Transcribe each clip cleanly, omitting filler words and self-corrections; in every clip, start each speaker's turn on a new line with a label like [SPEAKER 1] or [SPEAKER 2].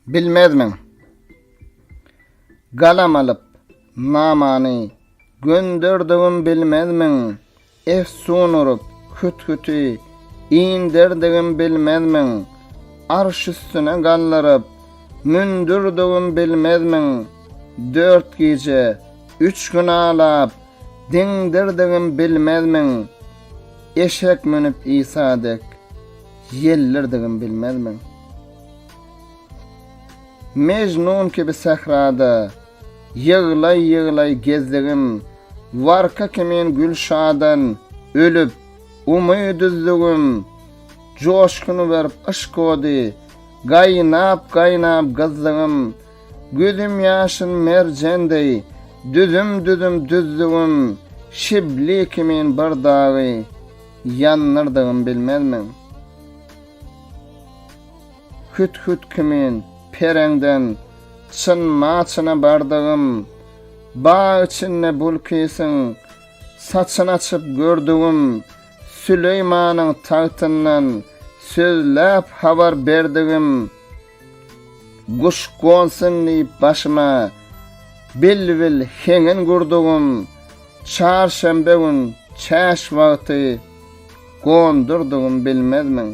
[SPEAKER 1] Bilmezmiň? Galam alyp, namany gönderdigim bilmezmiň? Efsun urup, hüt-hüti inderdigim bilmezmiň? Arş üstüne galdyryp, mündürdigim bilmezmiň? Dört gije, üç gün aglap, diňdirdigim bilmezmiň? Eşek münüp Isa dek, ýeldirdigim bilmezmiň? Mejnun kibi sährada, ýyglaý-ýyglaý gezdigim, Warka kimin Gülşadan ölüp, umyt üzdügim, Joşgun berip yşk ody, gaýnap-gaýnap gyzdygym, Gözüm ýaşyn merjen deý, düzüm-düzüm düzdügim, Şibli kimin bir dagy ýandyrdygym bilmezmiň? Hüt-hüt kimin pereňden çynma-çyna bardygym, Bag içinde Bulkysyň saçyn açyp gördügim, Süleýmanyň tagtyndan sözläp habar berdigim, Guş gonsun diýip başyma bilbil heňin gurdugym, Çarşenbe gün çäş wagty gondurdygym bilmezmiň?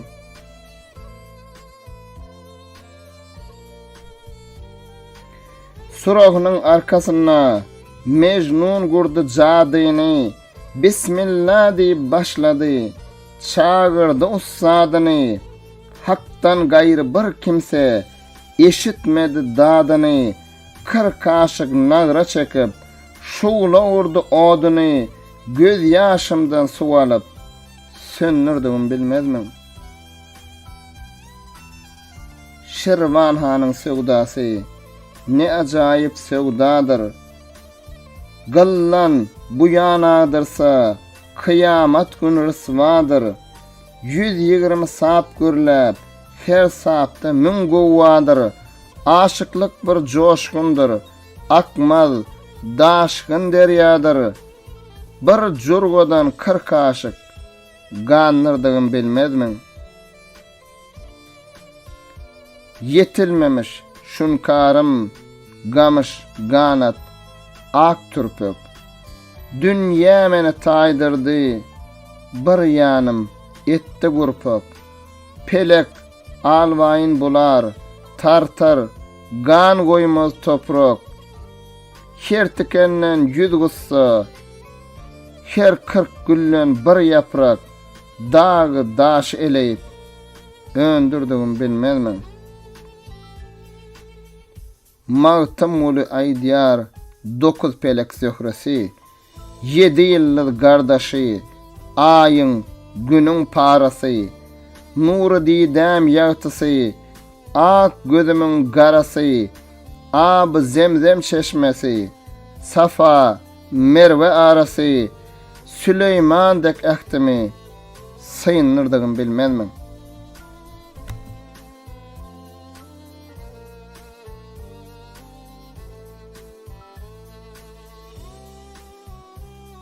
[SPEAKER 1] Suragynyň arkasynda Mejnun gurdy jadyny, Bismilla diýip başlady, çagyrdy ussadyny, Hakdan gaýry bir kimse eşitmedi dadyny, 40 aşyk nagra çekip, şugla urdy oduny, Göz ýaşymdan suw alyp, söndürdigim bilmezmiň? Şirwan hanyň söwdasy ne ajaýyp söwdadyr. Gyllan buýan agdyrsa, kyýamat gün ryswadyr. 120 sap gürläp, her sapda müň gowwadyr. Aşyklyk bir joşgundyr, akmaz, daşgyn derýadyr. Bir jurgadan 40 aşyk gandyrdygym bilmezmiň? Ýetilmemiş şunkarym gamyş ganat ak türpek. Dünýä meni taýdyrdy, bir ýanym etdi gurpak. Pelek albaýyn bular, tartar, gan goýmaz toprak. Her tikenden ýüz gussa, her 40 gülden bir ýaprak. Dagy daşy eleýip, öndürdigim bilmezmiň? Magtymguly aýdýar, Dokuz pelek zöhresi, Ýedi ýyldyz gardaşy, Aýyň, Günüň parasy, Nury didäm ýagtysy, Ak gözümiň garasy, Aby zemzem çeşmesi, Safa, Merwe arasy, Süleýman dek ähtimi syndyrdygym bilmezmiň?